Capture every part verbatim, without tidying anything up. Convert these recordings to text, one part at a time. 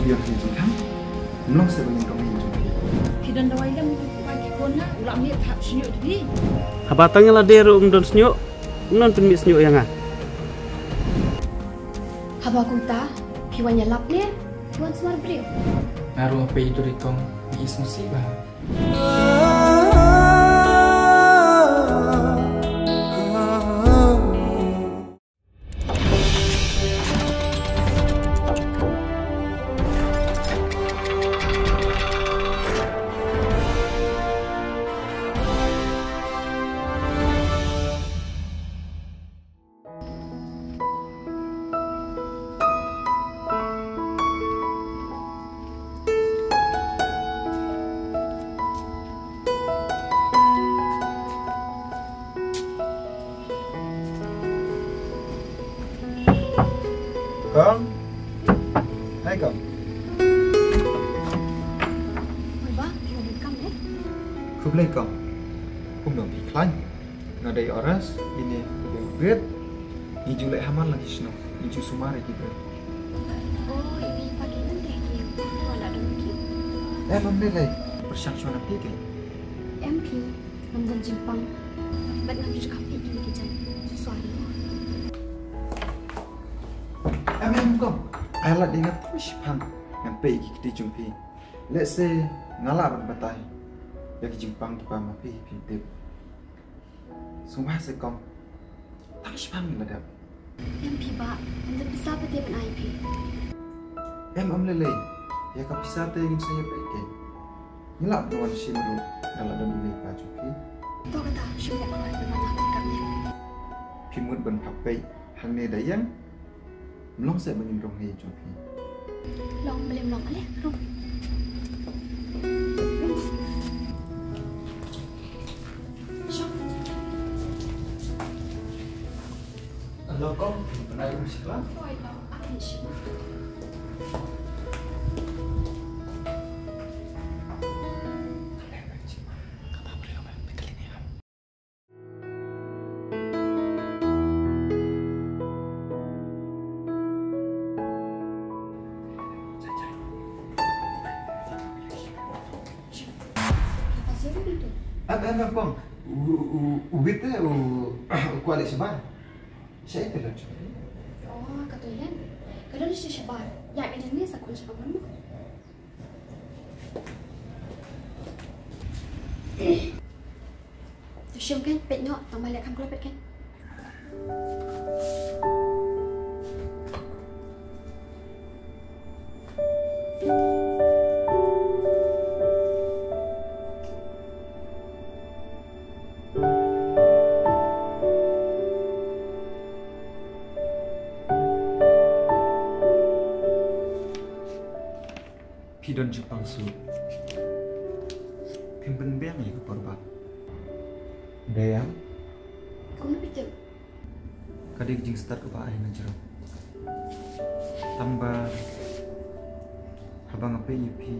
Ïa phi jingkhang, mlong se ba ngin rong ïa jong phi. Phi don dawai lem, phi ba ki khun na, u la mih thap shñiuh dbi. Haba tang ïa lade ruh um don shñiuh, um don pynmih shñiuh ïa nga. Haba kumta, phi wan ïalap ne, phi wan sumar briew. Nga ruh nga peit ïa uto u dikong, nga isngewsih bha. Kong. Hai, Kong. Oi, Bah, phi wan welcome, eh? Khublei, Kong. Kumno phi khlaiñ? Nga dei Oras, ine u dei u Brit. Ngi ju leit hamar lang ki shnong, ngi ju sumar ïa ki briew. Oh, ine i pa ki ngan dei ki, u la don ki. Em, em, lei lei, pyrshang shuwa na phi ke. Em phi, ngam don jingpang. Bad ngam ju kham phi kine ki jaiñ. Sorry. Em, em, Kong. Ai lade nga tang shipang ngan peit ïa ki kti jong phi. Lehse nga lah ban batai ïa ki jingpang kiba ma phi phim tip. Sngewbha se Kong. Tang shipang ngi la dep. Em phi Bah, ym don pisa pat te ban ai phi. Em, em lei lei. Ïa ka pisa te ngin sa ïa peit kein. Ngi lah ban wan shim ruh da la don i mei i pa jong phi. To kata, shim ïa ka roi ban wan ha ka ne. Phi mut ban phah peit hangne da ïeng. Mlong se ba ngin rong ha ïing jong phi. Long, balei ym long, ale, rong. Rong. Shong. Alo, Kong, pynai rong shi kla? Oi, long, ale shi. Em, em, em, Kong. U, u, u, u Wit te, u, u kwah leit shabar. Shaei te lut? Oh, ka toilet. Ka don sha shabar. Ïa, ka don ne sa khun sha kamon mo. To shim kein, peit noh, tang ba leh kham kloi peit kein. Phi don jingpang shuh. Phim pynbiang ïa ka por ba dei ïa. Kumno phi tip? Ka dei ka jingstad kaba ai na jrong. Tang ba haba nga peit ïa phi,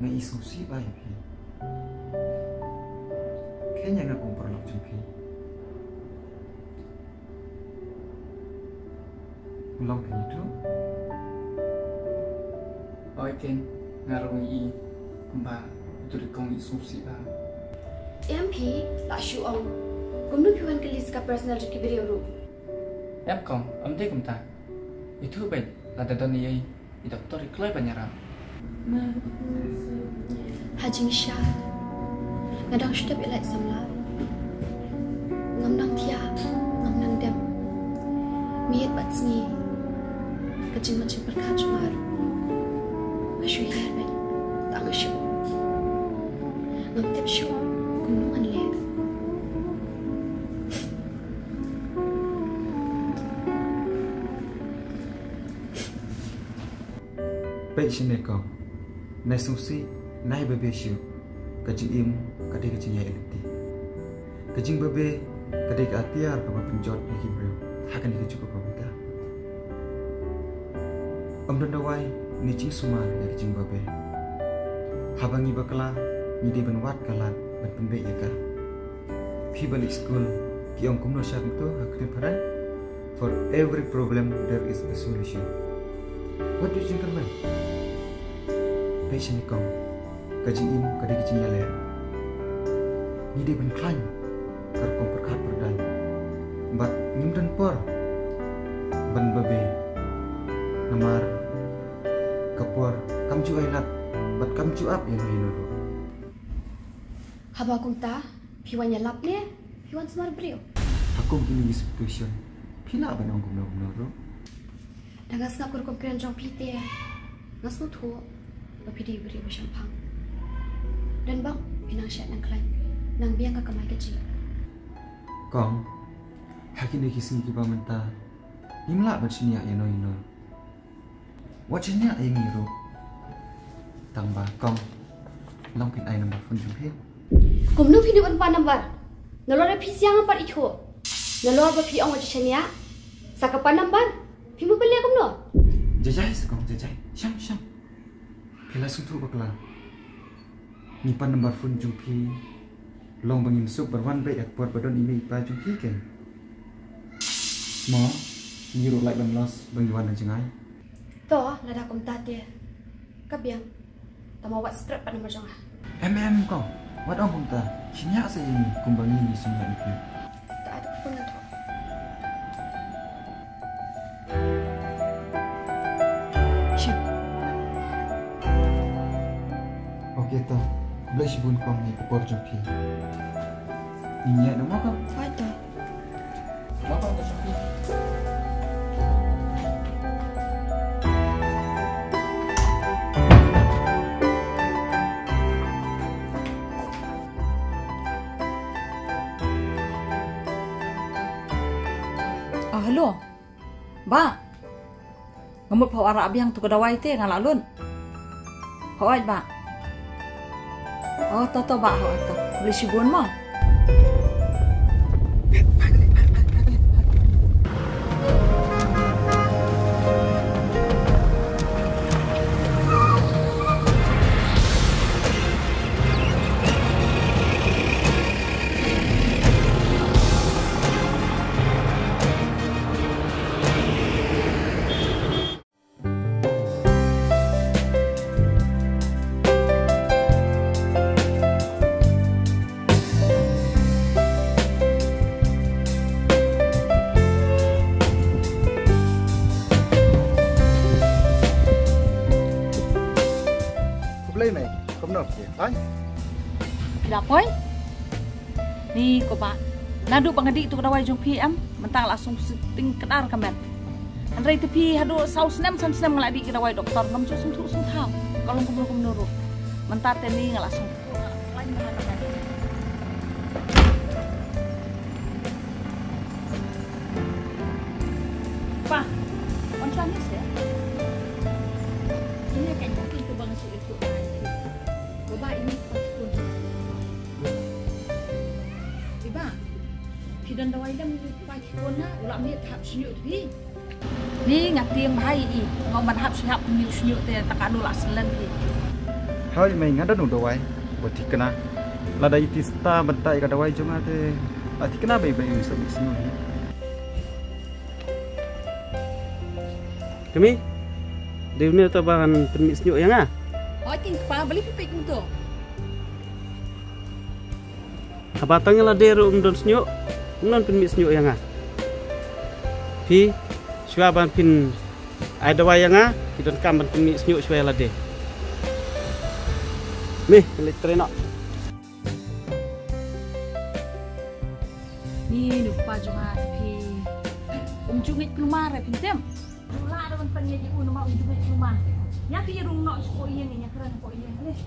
nga isngewsih bha ïa phi. Kheiñ ïa nga kum u paralok jong phi. Long kein ïa tu. Oi kein, nga ruh nga i kumba utu u dikong i sngewsih bha. Em phi, lah shu ong. Kumno phi wan kylli sa ka personal jong ki briew ruh? Em Kong, ym dei kumta. Itu beit, lada don ei ei, i doktor i kloi ban ïarap. Ha jingshisha nga dang shu dep ïalait samla. Ngam nang thiah, ngam nang dem. Miet bad sngi ka jingmut jingpyrkhat jong nga ruh ka shu hiar beit. Tang shu. Ngam tip shuh kumno ngan leh. Peit shane Kong. Nai sngewsih, nai babe shuh. Ka jingim ka dei ka jingïaid lynti. Ka jingbabe ka dei ka atiar kaba pynjot ïa ki briew ha kane ka juk kaba mynta. Ym don dawai ne jingsumar ïa ka jingbabe. Haba ngi bakla ngi dei ban wad ka lad ban pynbeit ïa ka. Phi ba leit skul ki ong kumno sha kumto ha ka ktien phareng? For every problem there is a solution. Wat ju jingkyrmen. Peit shane kong, ka jingim ka dei ka jingïaleh. Ngi dei ban khlaiñ ka rukom pyrkhat pyrdaiñ. Bad ngim don por ban babe. Namar ka por kam ju ailad bad kam ju ap ïano ïano ruh. Haba kumta, phi wan ïalap ne phi wan sumar briew? Ha kum kine ki situation, phi lah ban ong kumno kumno ruh. Da nga sngap ka rukom kren jong phi te, nga sngewthuh ba phi dei briew ba shemphang. Don bok phi nang shet nang khlaiñ, nang biang ka kamai kajih. Kong, ha kine ki sngi kiba mynta, ngim lah ban shaniah ïano ïano. Wat shaniah ïa ngi ruh. Tang ba kong, long phin ai number phone jong phi. Kumno phi dei ban pan number? Nalor phi siang pat ithuh. Nalor ba phi ong wat shaniah. Sa ka pan number. Phi mo pynleh kumno? Jajai sa kong, jajai. Sham, sham. Phi la sngewthuh bakla. Ngi pan number phone jong phi. Long ba ngim suk ban wan beit ïa ka por ba don i mei i pa jong phi ken. Mo, ngi ruh lait ban los ba ngi wan na jngai. To, lada kumta te. Ka biang. Tang ba wat stret pat number jong nga. Em em kong. Wat ong kumta. Shaniah sa ïa ngi kumba ngi ngi shaniah ïa phi. Ta atu phone nga to. Shim. Okay to. Khublei shibun kong ïa ka por jong phi. Ngi ïa na mo kong. Hooid to. Mo kong to shong phi. Ah, hello. Bah. Nga mut pha wanrah biang tu ka dawai te nga lah lut. Hooid bah. Oh to to bah, hooid to. Khublei shibun mo. Khublei mei, kumno phi, hooid? Phi la poi? Ni ko bah, naduh ba nga dih tu ka dawai jong phi em, mynta nga la sung sting kdar ka met. Hynrei te phi haduh saw snem san snem nga la dih ka dawai doktor, ngam ju sngewthuh sngewthaw ka long kumno kumno ruh. Mynta te ni nga la sung. Pa, on sa ni se. Ini kan mungkin tu bang si itu. Ko bah ini pas pun. Iba, phi don dawai lem phi poi ki khun na, u la mih hap shñiuh phi. Ni nga tieng bha ïa i, nga ong ban hap shi hap pynmih u shñiuh te ta ka nu la slen phi. Hooid mei, nga don u dawai ba thikna. Lada i tista bynta ïa ka dawai jong nga te la thikna beit beit u sa mih shñiuh hi. Kmie, dei une uta ban pynmih shñiuh ïa nga? Hooid keiñ kpa, balei phi peit kumto? Haba tang ïa lade ruh um don shñiuh, um don pynmih shñiuh ïa nga. Phi, shuwa ban phin ai dawai ïa nga, phi donkam ban pynmih shñiuh shuwa ïa lade. Mih, phin leit trei noh. Ni, nu kpa jong nga, phi. Um ju ngeit kulmar, phin tem. Ju lah da ban pynïaid ïa u namar um ju ngeit kulmar. Ïa phi rung noh sha ko ïing, ïa kren ko ïing leh.